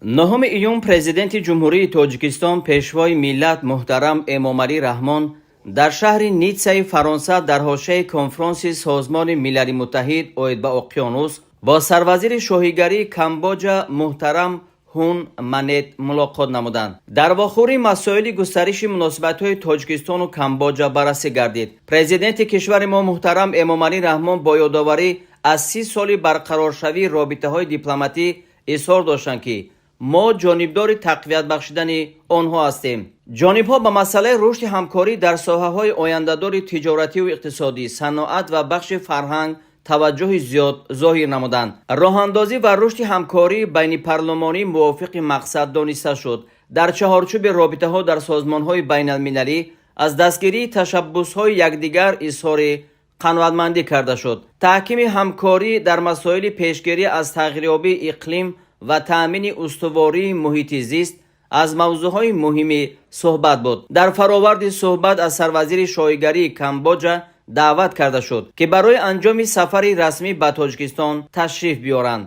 9 июн Президенти Ҷумҳурии Тоҷикистон, Пешвои миллат муҳтарам Эмомалӣ Раҳмон дар шаҳри Ниццаи Фаронса дар ҳошияи конфронси Созмони Милали Муттаҳид оид ба уқёнус бо сарвазири Шоҳигарии Камбоҷа муҳтарам Ҳун Манет мулоқот намуданд. Дар вохӯрӣ масоили густариши муносибатҳои Тоҷикистону Камбоҷа баррасӣ гардид. Президенти кишвари мо муҳтарам Эмомалӣ Раҳмон бо ёдоварӣ аз 30 соли барқароршавии робитаҳои дипломатӣ изҳор доштанд, ки мо ҷонибдори тақвият бахшидани онҳо ҳастем. Ҷонибҳо ба масъалаи рушди ҳамкорӣ дар соҳаҳои ояндадори тиҷоративу иқтисодӣ, саноат ва бахши фарҳанг таваҷҷӯҳи зиёд зоҳир намуданд. Роҳандозӣ ва рушди ҳамкории байнипарлумонӣ мувофиқи мақсад дониста шуд. Дар чаҳорчӯби робитаҳо дар созмонҳои байналмилалӣ аз дастгирии ташаббусҳои якдигар изҳори қаноатмандӣ карда шуд. Таҳкими ҳамкорӣ дар масоили пешгирӣ аз тағйирёбии иқлим ва таъмини устувории муҳити зист аз мавзӯъҳои муҳими суҳбат буд. Дар фароварди суҳбат аз сарвазири Шоҳигарии Камбоҷа даъват карда шуд, ки барои анҷоми сафари расмӣ ба Тоҷикистон ташриф биёранд.